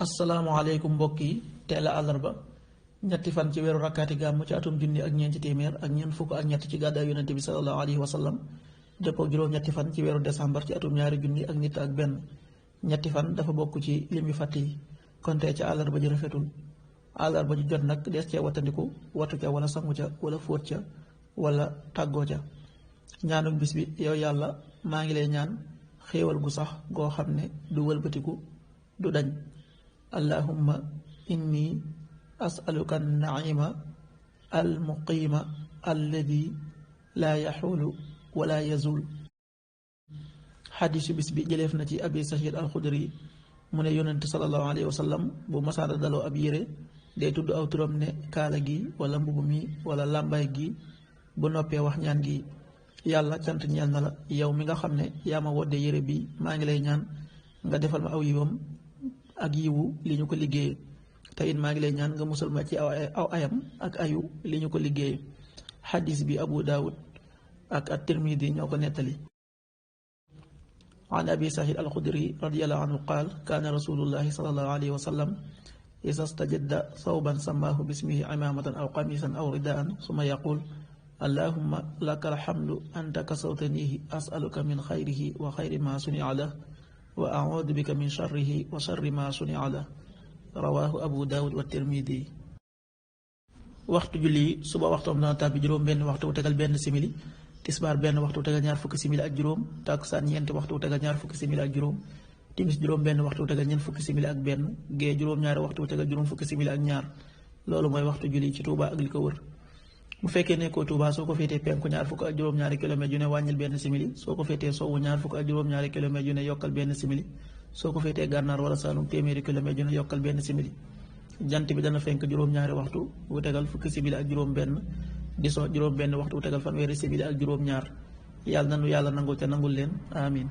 asalaamaaleykum mbokk yi teel a àllarba ñetti fan ci weeru rakkaati gàmm ci atum junni ak ñeenti téeméer ak ñeent fukk ak ñett ci gàddaay yonente bi sallallahu alayhi wa sallam dëppoo juróom-ñetti fan ci weeru décembre ci atum ñaari junni ak nit ak benn ñetti fan dafa bokk ci lim yu fàtt yi kon tey ca àllarba ji rafetul àllarba ji jot nag des cee wattandiku wattu ca wala sangu ca wala fóot ca wala tàggoo ca ñaanuk bis bi yow yàlla maa ngi lay ñaan xéewal gu sax goo xam ne du wëlbatiku du dañ allahumma inni asaluka naima almuqima alladi laa yaxuulu wala yazul xadiisu bis bi jëleef na ci abi saxiid alxudri mu ne yonent sallallahu alayhi wa sallam bu masaana daloo ab yére day tudd aw turam ne kaala gi wala mbubb mi wala làmbaay gi bu noppee wax ñaan gi yàlla cant ñeel na la yow mi nga xam ne yaa ma wodde yére bi maa ngi lay ñaan nga defal ma aw yiwam ak yiwu li ñu ko liggéeye te it maa ngi lay ñaan nga musal ma ci aw ayam ak ayu li ñu ko liggéeye xadis bi abu daawud ak at-tirmidi ñoo ko nettali an abi saxiid alxudri radiallahu anhu qaal kaana rasulullahi salallahu alayhi wa sallam isa stajadda thawban samaahu bismihi imaamatan aw qamisan aw ridaan summa yaqul allahumma laka alhamdu anta kasawtanihi asaluka min xayrihi wa xayri ma sunia lah wa audu bika min sharrihi wa sharri ma sunia lah rawaahu abu daawud wa tirmidi waxtu julli suba waxtoom dana tàbbi juróom benn waxtu wu tegal benn simili tisbaar benn waxtu wu tegal ñaar fukki simili ak juróom takkusaan ñeenti waxtu wu tegal ñaar fukki simili ak juróom timis juróom benn waxtu wu tegal ñeent fukki simili ak benn gee juróom-ñaari waxtu wu tegal juróom fukki simili ak ñaar loolu mooy waxtu julli ci Touba ak li ko wër bu fekkee nekkoo Touba soo ko féetee penku ñaar fukk ak juróom-ñaari kilomètres yu ne wàññil benn simili soo ko féetee sowwu ñaar fukk ak juróom-ñaari kilomètres yu ne yokkal benn simili soo ko féetee gànnaar wala Saalum téeméeri kilomètres yu ne yokkal benn simili jant bi dana fenk juróom-ñaari waxtu wu tegal fukki simili ak juróom benn di so juróom benn waxtu wu tegal fanweeri simili ak juróom ñaar yàlla nanu yàlla nangul te nangul leen amin